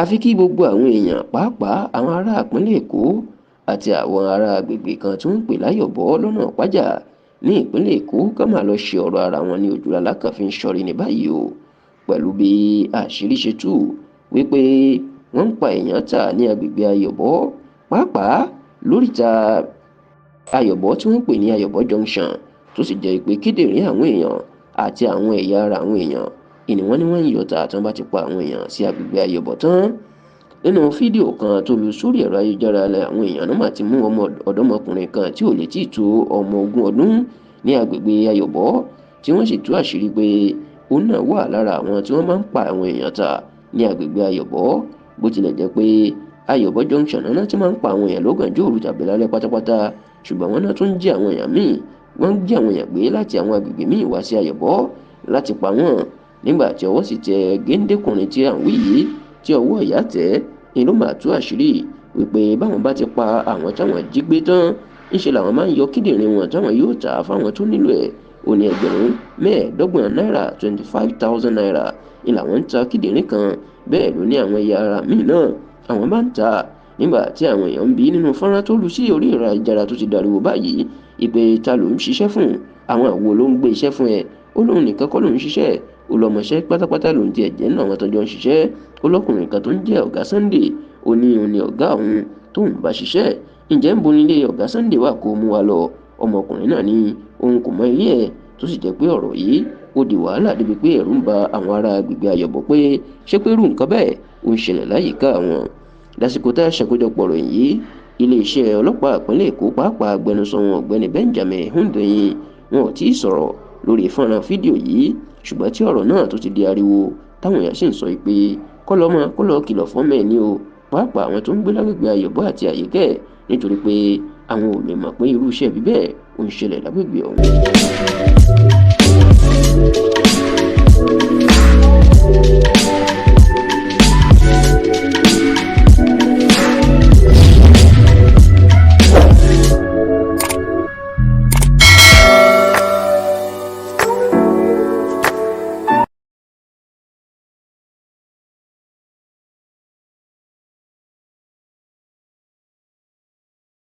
Àfi kí gbogbo àwọn èèyàn, pàápàá àwọn ará ìpínlẹ̀ Èkó àti àwọn ará agbègbè kan tí wọ́n ń pè láyọ̀bọ̀ lọ́nà Ìpájà ní ìpínlẹ̀ Èkó, ká máa lọ ṣe ọ̀rọ̀ ara wọn ní ojú lalákàn fi ń ṣọ́rí ní báyìí o, pẹ̀lú bí àṣírí ṣe tú wípé wọ́n ń pa èèyàn tà ní agbègbè Ayọ̀bọ̀, pàápàá lóríta Ayọ̀bọ̀ tí wọ́n ń pè ní Ayọ̀bọ̀ Junction, tó sì jẹ́ pé kíndìnrín àwọn èèyàn àti àwọn ẹ̀yà ara àwọn èèyàn ìní wọ́n ní wọ́n ń yọta tí wọ́n bá ti pa àwọn èèyàn sí agbègbè Ayọ̀bọ̀ tán. Nínú fídíò kan tó lu sórí ẹ̀rọ ayélujára, àwọn èèyàn náà mà ti mú ọmọ ọ̀dọ́mọkùnrin kan tí ò lè tí ì tó ọmọ 20 ọdún ní agbègbè Ayọ̀bọ̀, tí wọ́n sì tú àṣírí pé òun náà wà lára àwọn tí wọ́n máa ń pa àwọn èèyàn tà ní agbègbè Ayọ̀bọ̀. Bó tilẹ̀ jẹ́ pé Ayọ̀bọ̀ Junction náà ti máa ń pa àwọn èèyàn lọ́gànjọ́ òru tàbí lálẹ́ pátápátá, ṣùgbọ́n wọn náà tún jí àwọn èèyàn míì, wọ́n ń jí àwọn èèyàn gbé láti àwọn agbègbè míì wá sí Ayọ̀bọ̀ láti pa wọ́n. Nígbà tí ọwọ́ sì tẹ géńdékùnrin tí à ń wí yìí, tí ọwọ́ ìyá tẹ̀ ni ló máa tú àṣírí wípé báwọn bá ti pa àwọn táwọn jí gbé tán, ńṣe làwọn máa ń yọ kíndìnrín wọn táwọn yóò tà á fáwọn tó nílò ẹ̀. Ó ní ẹgbẹ̀rún 25 náírà, 25,000 naira, ni làwọn ń ta kíndìnrín kan. Bẹ́ẹ̀ ló ní àwọn ẹ̀yà ara míì náà àwọn bá ń tà. Nígbà tí àwọn èèyàn ń bí nínú fọ́nrán tó lu sí orí ẹ̀rọ ayélujára tó ti dariwo báyìí ìpè ta ló ń ṣiṣẹ́ fún, àwọn àwo ló ń gbé iṣẹ́ fún ẹ, ó lóun nìkan kọ́ ló ń ṣiṣẹ́, ó lọ́mọṣẹ́ pátápátá lòun ti ẹ̀jẹ̀ nínú àwọn tọ́jọ́ ń ṣiṣẹ́. Ó lọ́kùnrin kan tó ń jẹ́ ọ̀gá Sunday, ó ní òun ni ọ̀gá òun tóun bá ṣiṣẹ́. Ǹjẹ́ ń bo nílé ọ̀gá Sunday wà kó mú wa lọ? Ọmọkùnrin náà ní òun kò mọ ilé ẹ̀, tó sì jẹ́ pé ọ̀rọ̀ yìí ó di wàhálà débi pé ẹ̀rù ń ba àwọn ará agbègbè Ayọ̀bọ̀ pé ṣé pé irú nǹkan bẹ́ẹ̀ ó ń ṣẹlẹ̀ láyìíká àwọn. Lásìkò tá a ṣàkójọpọ̀ ọ̀rọ̀ yìí, iléeṣẹ́ ọlọ́pàá ìpínlẹ̀ Èkó, pàápàá agbẹnusọ wọn ọ̀gbẹ́ni Benjamin Hundeyin, wọn ò tí ì sọ̀rọ̀ lórí fọ́nrán fídíò yìí, ṣùgbọ́n tí ọ̀rọ̀ náà tó ti di ariwo táwọn èèyàn sì ń sọ pé kọ́lọ́mọ kọ́lọ́ kìlọ̀ fọ́mọ ẹ̀ ní o, pàápàá àwọn tó ń gbé lágbègbè Ayọ̀bọ̀ àti àyíkẹ́, nítorí pé àwọn ò lè mọ̀ pé irú iṣẹ́ bíbẹ́ẹ̀ ó ń ṣẹlẹ̀ lágbègbè ọ̀hún.